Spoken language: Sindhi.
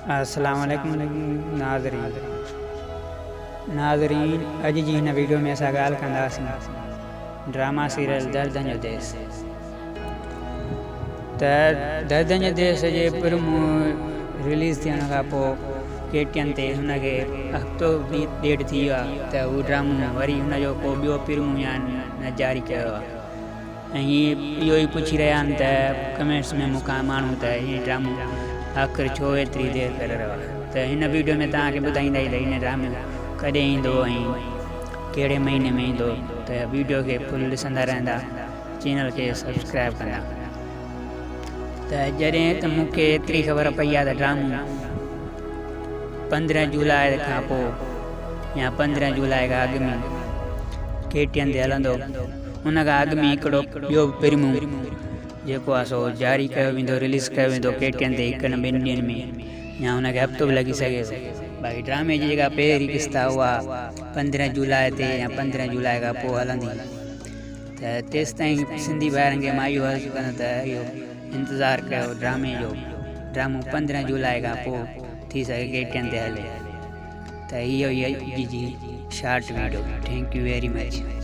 السلام عليڪم ناظرين ناظرين اڄ جي هن ويڊيو ۾ اسان ڳالهه ڪنداسين ڊراما سيريل دردن جو ديس ته دردن جو ديس جي پرمو رليز ٿيڻ کان پوء ڪي ٽي اين تي هن کي هفتو ڏيڍ ٿي ويو آهي ته هو ڊرامو وري هن جو ڪو ٻيو پرمو يا نه جاري ڪيو آهي ۽ هي اهو ئي پڇي رهيا آهن ته ڪمينٽس ۾ مون کان ماڻهو ته هي ڊرامو آخر ڇو ايتري دير ڪري رهيو آهي ته هن ويڊيو ۾ توهان کي ٻڌائيندا ته هن ڊرامو ڪڏهن ايندو ۽ ڪهڙي مهيني ۾ ايندو ته ويڊيو کي فل ڏسندا رهندا چينل کي سبسڪرائب ڪندا ته جڏهن ته مون کي ايتري خبر پئي آهي ته ڊرامو 15 جولاء کان پوء يا 15 جولاء کان اڳ ۾ ڪي ٽي اين تي هلندو ان کان اڳ ۾ هڪڙو ٻيو به پرمو جيڪو آهي سو جاري ڪيو ويندو رليز ڪيو ويندو ڪي ٽي اين تي هڪ نه ٻن ڏينهن ۾ يا ان کي هفتو به لڳي سگهي ٿو باقي ڊرامي جي جيڪا پهرين قسط آهي اها 15 جولاء تي يا 15 جولاء کان پوء هلندي ته تيستائين سنڌي ڀائرن کي مان اهو عرض ڪندس ته اهو انتظار ڪيو ڊرامي جو ڊرامو 15 جولاء کان پوء ٿي سگهي ڪي ٽي اين تي هلي ته اهو ئي اڄ جي short video thank you very much.